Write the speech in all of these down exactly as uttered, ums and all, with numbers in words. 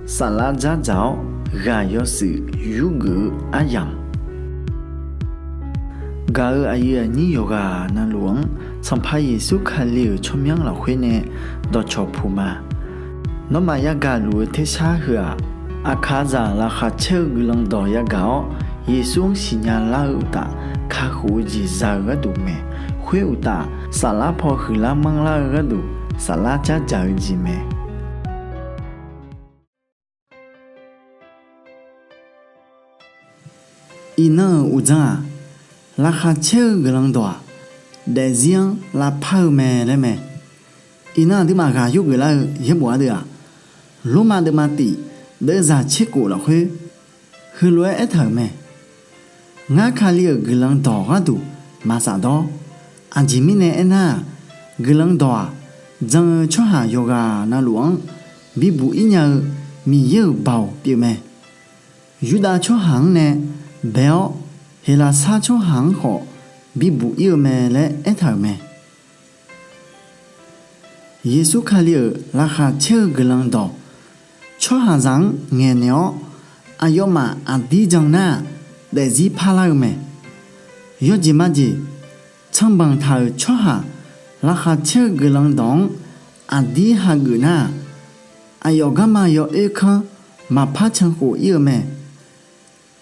Saflar dzardzaq-awr ghaq yawshuif yurgeuf-eu aryamq, gaq-euq aqyuif aqnyir yawqghaq navluf-anr Sanqpaq Yeqsur Kali-euq tsawrmyanr lafkhoer nae dawqcawq puq ma. Nawmaf yagaq luf-eu tersar heu-aq, aqkaqzaq laqkhaq caer-eu guiqlanq dawq yagaq-awr, Yeqsur-anr siqnya lar-eu uqtaf, kakhof-eu jeq za-eu gharduq mae. Khoer uqtaf, saflar paw huiqlar manrlar-eu gharduq, saflar dzardzaq-eu jeq mae. Iqnan-euq uqdzan-aq, laqkhaq caer-eu guiqlanq dawq-aq, daefzir-anr lavpar-eu mae laer mae. Iqnan aqduimaf ghaq yurgeuf lar-eu yaerbof ardeuv-aq, Lormav deuvma tif deuvzaq tserkof lafkhoer heulof-aer aertaq-euq mae. Ngar, Kali-euq guiqlanq dawq gharduq maq safdawr. Aqjeq mirnae aernar-aq, guiqlanq dawq-aq, jan-eu tsawrhaq yawqghaq navluf-anr bibuq-ir nya-eu Miqyaer-euq baoq pyeufmae. Yurdav tsawrhaq-anr nae bae-awr, Heqlaqsar tsawrhaq-anr khawf bibuq-ir-eu mae laer aertaq-euq mae. Yeqsur Kali-euq laqkhaq caer-eu guiqlanq dawq, tsawrhaqzaq-anr ngaeqnaeq-awr, aqyawfmaf aqdir jan nar-aq, daefzir parlar-eu mae. Yawjeq majeq, canbanq taq-euq tsawrhaq laqkhaq caer-eu guiqlanq dawq-anr aqdir hageuf nar-aq, aqyawf garma yawoer kanr maqpar cankhof-ir-eu mae.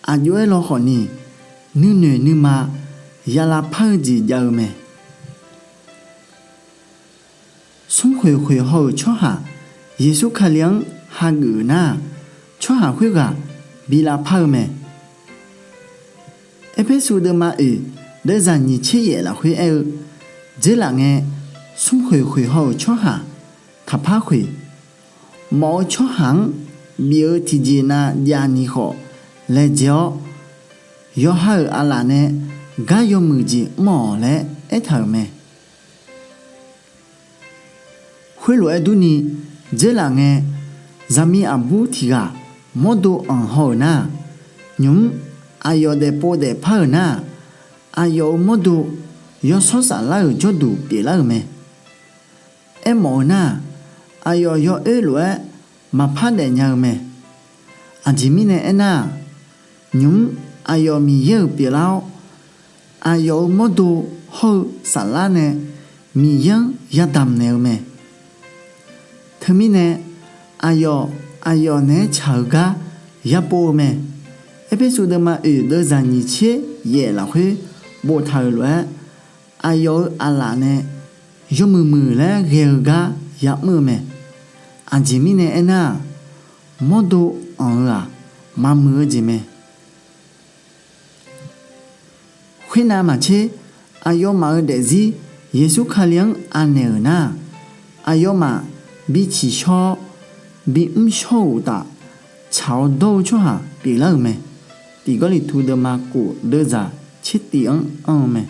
Aqjox-aer lawkhawf ni, nuinoeq nuima ya lavpar-eu jeq jav-eu mae. Smrkhoeq khoeq haw-euq tsawrhaq Yeqsur Kali-anr hageuf-euq nar-aq, tsawrhaq khoerghaq bi lavpar-eu mae. Erpersu deuvma oeq deuvzaq nyiq tser yaef lafkhoer aer-eu, dzeurlaf ngae, smrkhoeq khoeq haw-euq tsawrhaq taqpar khoeq, mawf-eu tsawrhaq-anr bif-eu tiqjeq nav javni khawf laejae-awr, yawqha-euq aqlaf nae gar yawmuiq jeq mr-awq laer aertaq-euq mae. Khoerlof-aer durni, dzeurlaf ngae, zaqmiq aqbur tiq ghaq mawrdo anq haw-euq nar-aq, nymq-mr aqyawf daefpov daefpar-euq nar-aq, aqyawf-euq mawrdo yawshawr saflar-euq jawrduq pyeuflar-euq mae. Aermawf-eu nar-aq, aqyawf yawoer lof-aer maqpar daefnya-eu mae. Aqjeq mirnae aernar-aq, nymq-mr aqyawf Miqyaer-euq pyeuflar-awr, aqyawf-euq mawrdo hawr-eu saflar nae Miqyaer-anr yadamq naeq-eu mae. Teumirnae, aqyawf aqyawf naeq-aer tsaq-eu gar yapov-eu mae. Erpersu deuvma oeq deuvzaq nyiq tser yaef lafkhoer boftaq-euq lof-aer, aqyawf-euq aqlaf nae yawmuiq muiq laer ghae-eu gar yamr-eu mae. Aqjeq mirnae aernar-aq, mawrdo anq-eu-aq, maqmuiq-eu jeq mae. Khoernav maqtser, aqyawfmaf-euq daefzir Yeqsur Kali-anr anaeq-euq nar-aq, aqyawfmaf bi tsiqshawr-awr, bimr shawr-eu uqtaf, tsaq-awr dawr-eu tsawrhaq pyeuflar-euq mae. Tiq Gawrliqtu deuvma kof deuvzaq tser tif-anr anr-eu mae.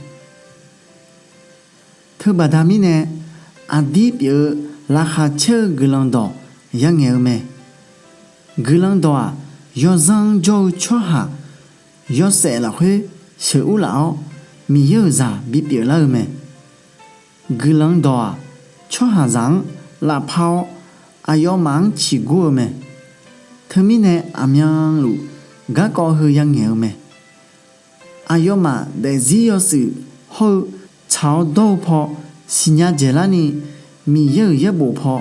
Teubaqda mirnae, aqdir pyeuf-eu laqkhaq caer-eu guiqlanq dawq yangaeq-eu mae. Guiqlanq dawq-aq, yawzanr-anr jawr-eu tsawrhaq yawshaef lafkhoer sheuqur laf-awr, Miqyaer-euq zaq bipyeuf lar-eu mae. Guiqlanq dawq-aq, tsawrhaqzaq-anr lavpar-awr, aqyawfmaf-anr ciqgur-eu mae. Teumirnae, aqmyanluf garkawv heu yangaeq-eu mae. Aqyawfmaf daefzir yawshuif hawr-eu tsaq-awr dawr-eu paw siqnya dzaeqlar ni, Miqyaer-euq yaerbof paw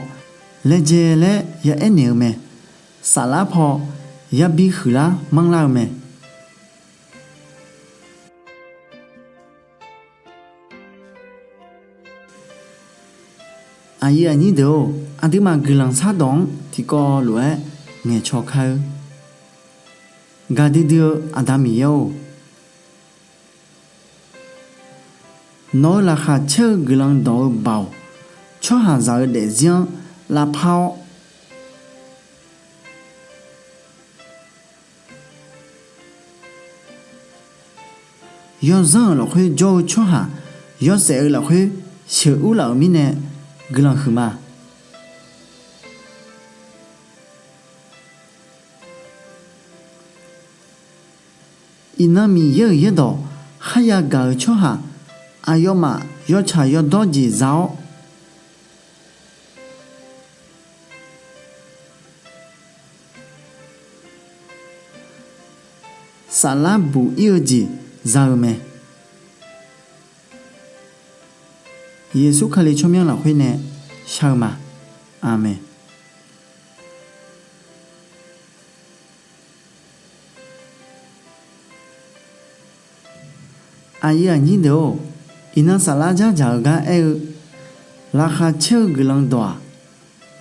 laejae laer yaaer naeq-eu mae. Saflar paw yabi huiqlar manrlar-eu mae. Aqyuif aqnyir deuq-or, aqduimaf guiqlanq shardawq-anr tiqkawv lof-aer ngaeqcaw kar-eur. Gaqdui dui-eu Aqda Miqyaer-or, nawq-eu laqkhaq caer-eu guiqlanq dawq-eu baoq, tsawrhaqzaq-eu daefzir-anr lavpar-awr, yawzanr-euq lafkhoer jawr-eu tsawrhaq yawshaef-eu lafkhoer sheuqur laf-euq mirnae guiqlanq huiqma. Iqnan Miqyaer-euq yaerdawq kharya gaq-eu tsawrhaq aqyawfmaf yawtsaq yawdawr jeq za-awr, saflar buq-ir-eu jeq za-eu mae. Yeqsur Kali tsawrmyanr lafkhoer nae shar-eu ma. Aqmeq. Aqyuif aqnyir deuq-or, iqnan saflar dzardzaq-eu gar aer-eu, laqkhaq caer-eu guiqlanq dawq-aq,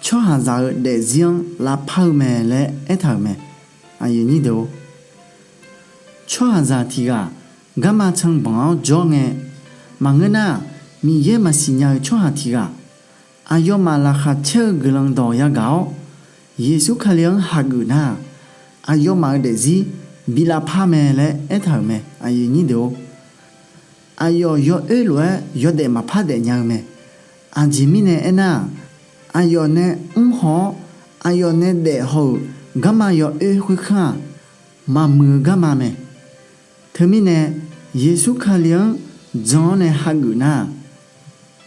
tsawrhaqzaq-eu daefzir-anr lavpar-eu mae laer aertaq-euq mae. Aqyuif aqnyir deuq-or, tsawrhaqzaq tiq ghaq garma canbanq-anr jawr ngae, maqngeur nar-aq, Miqyaer maqsiq nya-eu tsawrhaq tiq ghaq, aqyawfmaf laqkhaq caer-eu guiqlanq dawq yagaq-awr, Yeqsur Kali-anr hageuf nar-aq, aqyawfmaf-euq daefzir bi lavpar mae laer aertaq-euq mae. Aqyuif aqnyir deuq-or, aqyawf yawoer lof-aer yawdaef maqpar daefnya-eu mae. Aqjeq mirnae aernar-aq, aqyawf nae mrhaw-awr, aqyawf nae daef haw-euq garma yawoer khoerkanr-aq, maqmuiq-eu garma mae. Teumirnae, Yeqsur Kali-anr jan-awr nae hageuf nar-aq,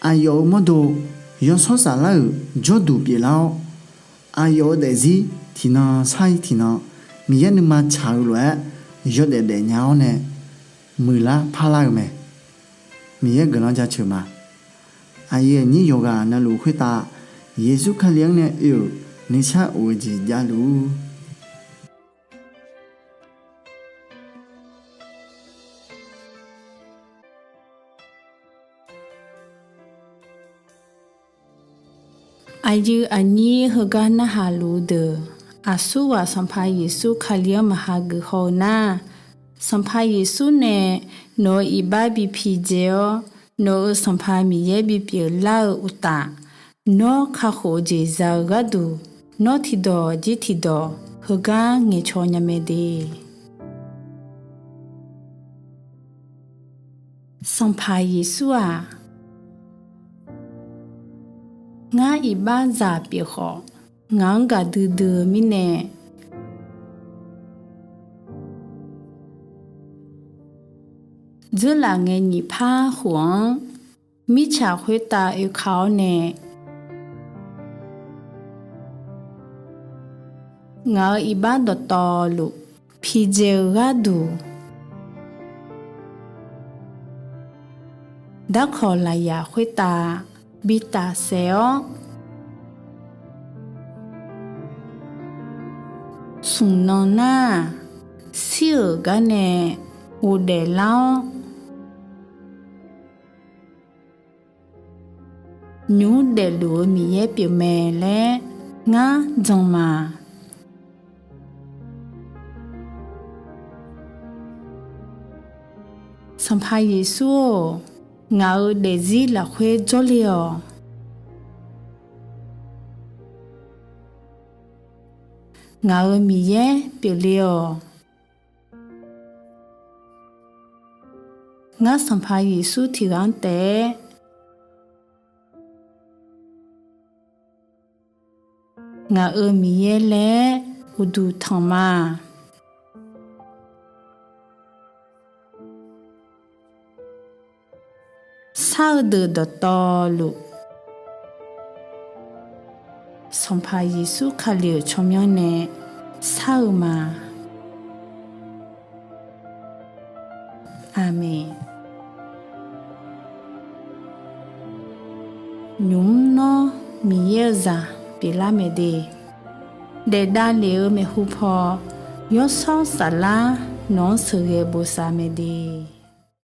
aqyawf-euq mawrdo yawshawr saflar-euq jawrduq pyeuflar-awr, aqyawf-euq daefzir tiqnan sar-ir tiqnan Miqyaer nuima tsaq-eu lof-aer yawdaef daefnya-awr nae muiqlar parlar-eu mae. Miqyaer guiqlanq jaceuq ma. Aqyuif aqnyir yawqghaq navluf khoertav Yeqsur Kali-anr nae oe-euq nuisar of-eu jeq javluf-ur. Aqyuif aqnyir heugar narhaq luf-eu deuq, aqsurghaq Sanqpaq Yeqsur Kali-anr maqhageuf haw-eu nar, Sanqpaq Yeqsur nae nawq-euq iqbax bi pidzae-awr, nawq-euq Sanqpaq Miqyaer bipyeuf lar-eu uqtaf, nawr kakhof-eu jeq za-eu gharduq, nawr tiqdawq jir tiqdawq heugar ngaeqcaw nya mae de. Sanqpaq Yeqsur-aq, ngar iqbaxzaq pyeuf khawf, ngaq-anr gaqdui dui-eu mirnae, dzeurlaf ngae nyiq par khof-anr mirtsaq khoertav oeka-awr nae, ngaq-euq iqbax dawqtawvluf pidzae-eu gharduq, darkawq lafyaq khoertav bi tafsaef-awr, smq nan nar-aq, shir-euq gar nae ghofdaef lar-awr, nymq mr daefluf-eu Miqyaer pyeufmae laer ngar jan ma. Sanqpaq Yeqsur-or, ngaq-euq daefzir lafkhoer jawrle-awq. Ngaq-euq Miqyaer pyeufle-awq. Ngar Sanqpaq Yeqsur tiq ghaq-anr taef-aer ngaq-euq Miqyaer laer uqduq tanq ma. Shar-eu deuq dawqtawvluf, Sanqpaq Yeqsur Kali-euq tsawrmyanr nae shar-eu ma. Aqmeq. Nymq mr nawr Miqyaer-eu zaq pyeuflar mae de. Daef davlef-eu maeqhu paw, Yawshawr Saflar nawq-anr sheuqghae bosav mae de.